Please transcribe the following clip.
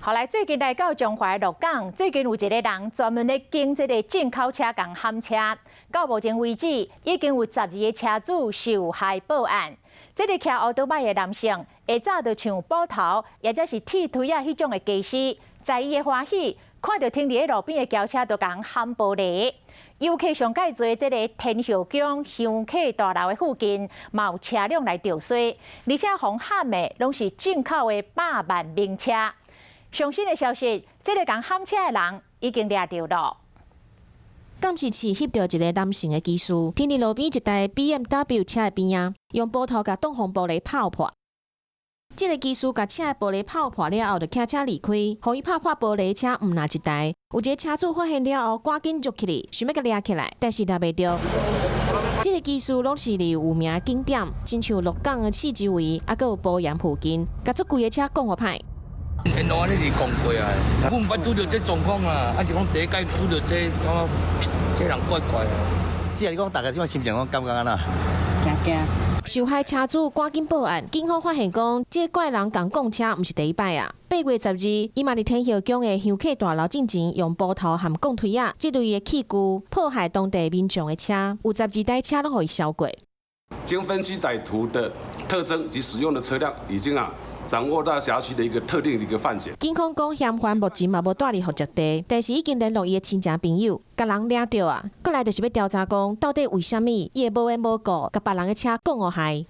後來最近來到彰化鹿港，最近有一个人專門咧經這个進口車共撼車，到目前為止已經有12个車主受害報案。這个騎歐多擺的男性，下早就像捕頭，或者是鐵推仔彼種的家私，在伊的歡喜，看著停佇咧路邊的轎車都共撼玻璃。遊客上蓋濟這个天后宮香客大樓的附近，嘛有車輛來著衰，而且予撼的攏是進口的百萬名車。上新的消息，這个共撼車的人已經掠著囉。監視器翕著一个男性的機師，停佇路邊一台 BMW 車的邊仔，用斧頭共擋風玻璃拍破。這个機師共車的玻璃拍破了後，就騎車離開，予伊拍破玻璃車毋但一台。有一个車主發現了後，趕緊捉起來，想欲共掠起來，但是掠袂著。這个機師攏是佇有名的景點，親像鹿港的四周圍，猶閣有埔鹽附近，共足規个車摃予歹。沿路按呢是講過啊，我毋捌拄著這狀況啊，還是講第一擺拄著這，感覺這人怪怪啊。只係你講大家這擺心情攏感覺按怎？驚驚。受害車主趕緊報案，警方發現講，這个怪人共摃車毋是第一擺啊。8月12，伊嘛佇天后宮的香客大樓進前，用斧頭和摃推仔這類的器具破壞當地民眾的車，有12台車攏予伊燒過。經分析歹徒的特徵及使用的車輛，已經啊掌握到轄區的一個特定的一個犯嫌。警方講，嫌犯目前嘛無蹛佇戶籍地，但是已經聯絡伊的親戚朋友，共人掠著啊。過來就是欲調查講，到底為啥物伊會無緣無故共別人的車摃予害。